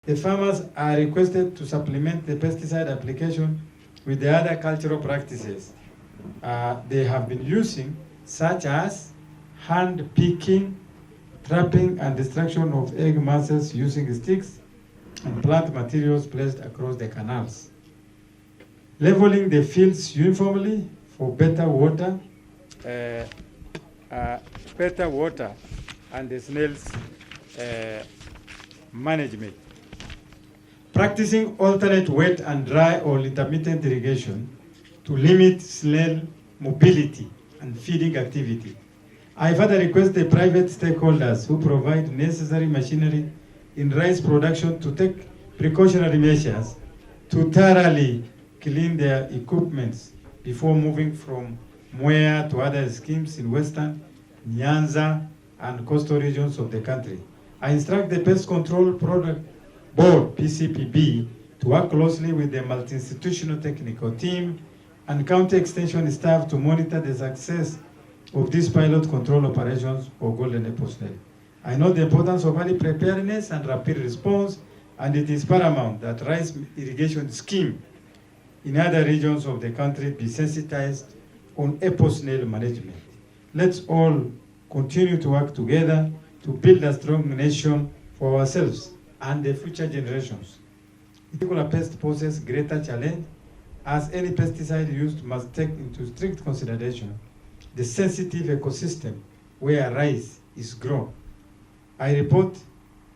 The farmers are requested to supplement the pesticide application with the other cultural practices they have been using, such as hand picking, trapping and destruction of egg masses using sticks and plant materials placed across the canals. Leveling the fields uniformly for better water and the snails management. Practicing alternate wet and dry or intermittent irrigation to limit snail mobility and feeding activity. I further request the private stakeholders who provide necessary machinery in rice production to take precautionary measures to thoroughly clean their equipments before moving from Mwea to other schemes in Western, Nyanza, and coastal regions of the country. I instruct the Pest Control Product Board, PCPB, to work closely with the multi-institutional technical team and county extension staff to monitor the success of these pilot control operations for golden apple snail. I know the importance of early preparedness and rapid response, and it is paramount that rice irrigation scheme in other regions of the country be sensitized on apple snail management. Let's all continue to work together to build a strong nation for ourselves and the future generations. Particular pest poses greater challenge, as any pesticide used must take into strict consideration the sensitive ecosystem where rice is grown. I report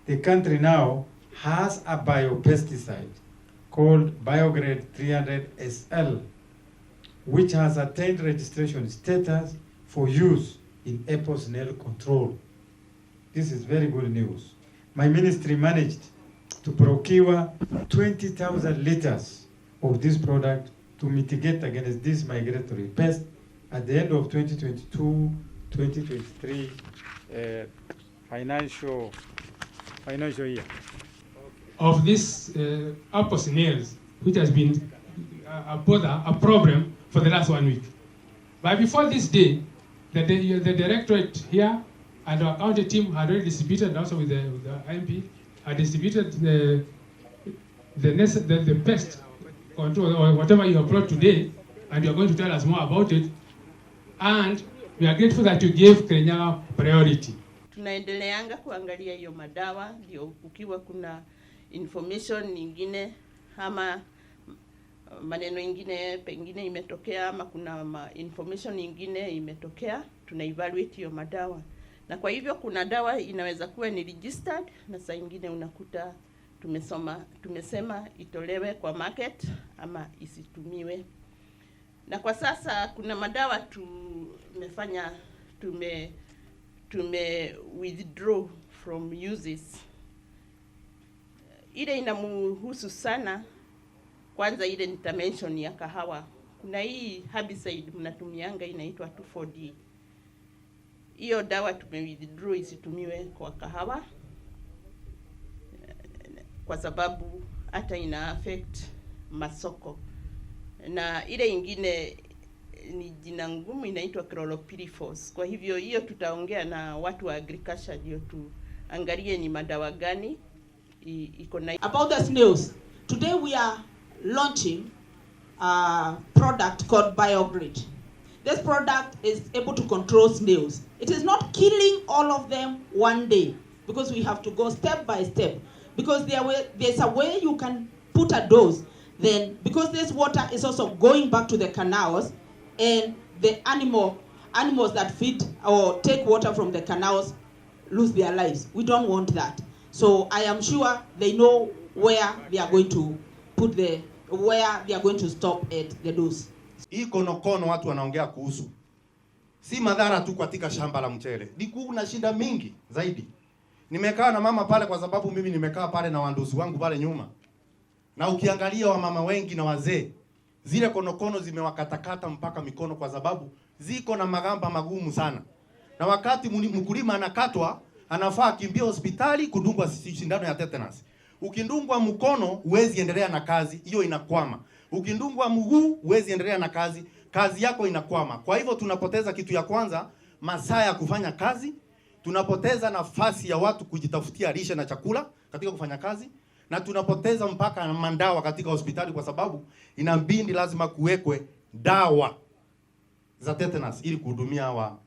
the country now has a biopesticide called Biograde 300 SL, which has attained registration status for use in apple snail control. This is very good news. My ministry managed to procure 20,000 liters of this product to mitigate against this migratory pest at the end of 2022-2023 financial year. Of this apple snails, which has been a bother, a problem for the last one week. But before this day, the directorate here and our county team had already distributed, also with the MP, had distributed the pest control or whatever you have brought today, and you are going to tell us more about it. And we are grateful that you gave Kirinyaga priority. Tunaendeleanga kuangalia hiyo madawa, ndio kukiwa kuna information nyingine ama maneno ingine pengine imetokea ama kuna information ingine imetokea, tuna evaluate hiyo madawa. Na kwa hivyo kuna dawa inaweza kuwa ni registered na saa ingine unakuta tumesoma tumesema itolewe kwa market ama isitumiwe. Na kwa sasa kuna madawa tumefanya tume withdraw from uses. Ile inamuhusu sana kwanza, ile nitamention ya kahawa. Kuna hii herbicide mnatumianga inaitwa 2,4-D. Hiyo dawa tume withdraw isitumiwe kwa kahawa kwa sababu hata ina affect masoko. Na ile ingine ni jina ngumu inaitwa chlorpyrifos. Kwa hivyo hiyo tutaongea na watu wa agriculture ndio tuangalie ni madawa gani iko na. About the snails, today we are launching a product called BioGrid. This product is able to control snails. It is not killing all of them one day because we have to go step by step. Because there's a way you can put a dose. Then, because this water is also going back to the canals, and the animals that feed or take water from the canals lose their lives. We don't want that. So I am sure they know where they are going to stop at the dose. Hii konokono watu wanaongea kuhusu, si madhara tu katika shamba la mchele, ni kuna shida mingi zaidi. Nimekaa na mama pale kwa sababu mimi nimekaa pale na wandusi wangu pale nyuma, na ukiangalia wamama wengi na wazee, zile konokono zimewakatakata mpaka mikono, kwa sababu ziko na magamba magumu sana, na wakati mkulima anakatwa, anafaa akimbia hospitali kudungwa sindano ya tetanus. Ukidungwa mkono huwezi endelea na kazi, hiyo inakwama. Ukidungwa mguu huwezi endelea na kazi, kazi yako inakwama. Kwa hivyo tunapoteza kitu ya kwanza, masaa ya kufanya kazi, tunapoteza nafasi ya watu kujitafutia lishe na chakula katika kufanya kazi. Na tunapoteza mpaka mandawa katika hospitali kwa sababu inabidi lazima kuwekwe dawa za tetanus ili kuhudumia hawa.